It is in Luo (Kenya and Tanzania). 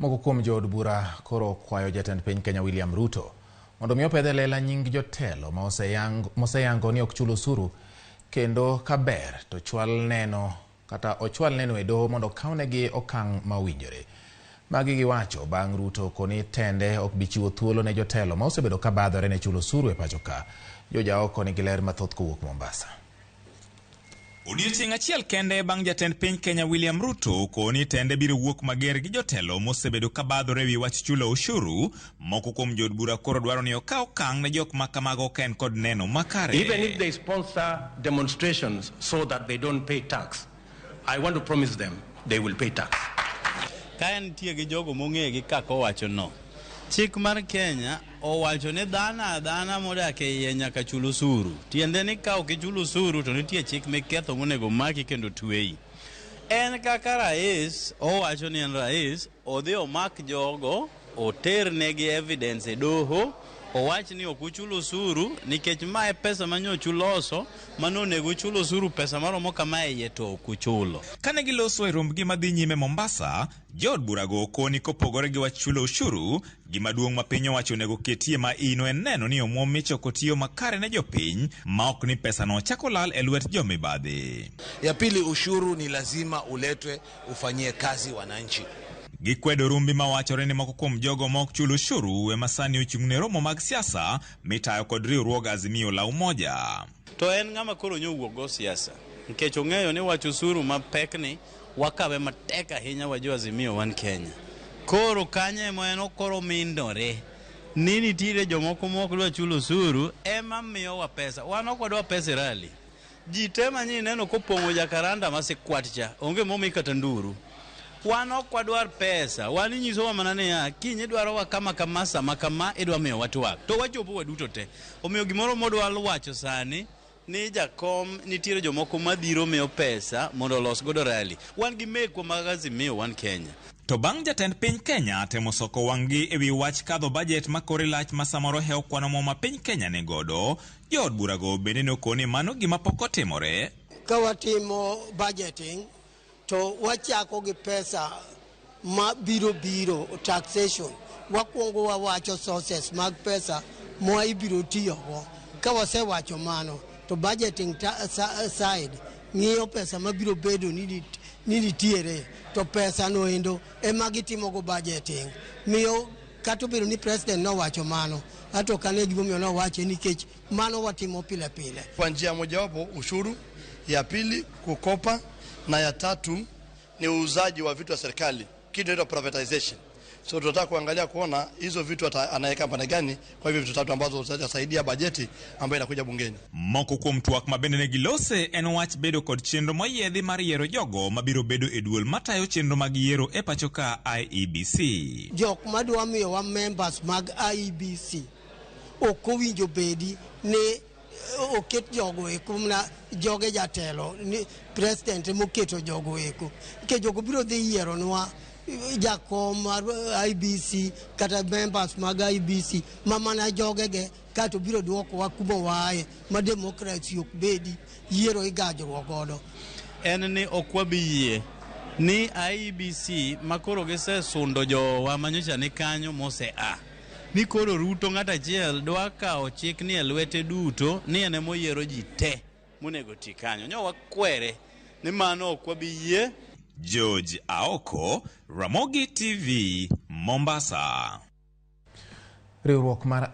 Moko kuom jood bura koro okwayo jatend piny Kenya William Ruto mondo mi opedh e lela nying jotelo ma moseyango ni ok chul osuru kendo ka ber to chwal neno kata ochwal neno e doho mondo okawnegi okang' ma owinjore. Magi giwacho bang' Ruto koni tende ok bi chiwo thuolo ne jotelo ma osebedo ka badhore ne chulo osuru e pacho ka. Joja oko nigi ler mathoth kowuok Mombasa. Odiochieng' achiel kende bang' jatend piny Kenya William Ruto koni tende biro wuok mager gi jotelo mosebedo ka badhore ewi wach chulo ushuru. Moko kuom jood bura koro dwaro ni okaw okang' ne jok ma kamago ka en kod neno makare. Even if they sponsor demonstrations so that they don't pay tax, I want to promise them they will pay tax. Ka nitie gi jogo mong'e gi kaka owacho no. Chik mar Kenya owacho ni dhano adhana modak e iye nyaka chul osuru. Tiende ni ka ok ichulo osuru to nitie chik miketho monego maki kendo tweyi. En kaka rais, owacho ni en rais, odhi omak jogo, oternegi evidence e doho, owach ni ok uchul osuru nikech mae pesa ma nyocha uloso mane onego uchul osuru pesa maromo kama e iye to ok uchulo. Kane giloso e rombgi madhi nyime Mombasa, jood burago koni kopogore gi wach chulo ushuru, gima duong' ma piny owacho onego ketie ma ino en neno ni omuom michoko tiyo makare ne jopiny ma ok ni pesano chako lal e lwet jomibadhi. Ya pili, ushuru ni lazima uletwe ufanyie kazi wananchi. Gikwedo rumbi mawachore ni moko kuom jogo ma ok chul ushuru ema sani ochung' ne romo mag siasa mitayo kod riwruog Azimio la Umoja. To en ng'ama koro nyowuok go siasa nikech ong'eyo ni wach osuru mapek ni wakawe matek ahinya wa jo Azimio wan Kenya. Koro kanyo ema en okoro mindore ni nitiere jomoko ma ok dwa chulo osuru ema miyowa pesa. Wan ok wadwa pesa e rally. Ji te ma neno kopong'o jakaranda ma sikwat cha onge momi kata nduru. Wan ok wadwar pesa, wan inyisowa mana niya kiny idwarowa kama kama sama kama idwa miyowa twak to wachopo waduto te. Omiyo gimoro modwa wacho sani ni jakom nitiere jomoko madhiro miyo pesa mondo olos godo rally. Wan gi mekwa mag Azimio wan Kenya. To bang' jatend piny Kenya temo soko wang'gi ewi wach kadho bajet ma kore lach ma samoro hewo kwano mo ma piny Kenya ni godo, jood burago bende nokoni mano gima pok otimore. Ka watimo budgeting to wachako gi pesa ma biro biro taxation wakwongo wawacho sources mag pesa ma ibiro tiyogo ka wasewacho mano to budgeting side ng'iyo pesa mabiro bedo ni nitiere to pesa no endo ema gitimogo budgeting miyo kata obedo ni president nowacho mano ato kane gimomiyo nowache nikech mano watimo pile pile. Kwa njia mojawapo ushuru, ya pili kukopa, na ya tatu ni uuzaji wa vitu vya serikali, kitu inaitwa privatization. So tunataka kuangalia kuona hizo vitu anaweka pande gani kwa hivyo vitu tatu ambazo zitasaidia bajeti ambayo inakuja bungeni. Moko kuom twak ma bende ne gilose en wach bedo kod chenro moyiedhi mar yiero jogo mabiro bedo e duol matayo chenro mag yiero e pacho ka IEBC. Jok madwa miyowa members mag IEBC ok owinjo bedi ni oket jogo eko mana joge jatelo ni president moketo jogo eko nikech jogo biro dhi yieronwa jakom mar IEBC kata members mag IEBC ma mana jogege kato biro duokowa kuma waaye ma democracy ok bedi yiero igajruok godo. En ni ok wabi yie ni IEBC ma koro gisesundo jowa manyocha ni kanyo mose a ni koro Ruto ng'at achiel dwa kawo chik ni e lwete duto ni en emoyiero ji te monego ti kanyo. Nyo wakwere ni mano ok wabi yie. George Aoko, Ramogi TV, Mombasa. Riwruok mar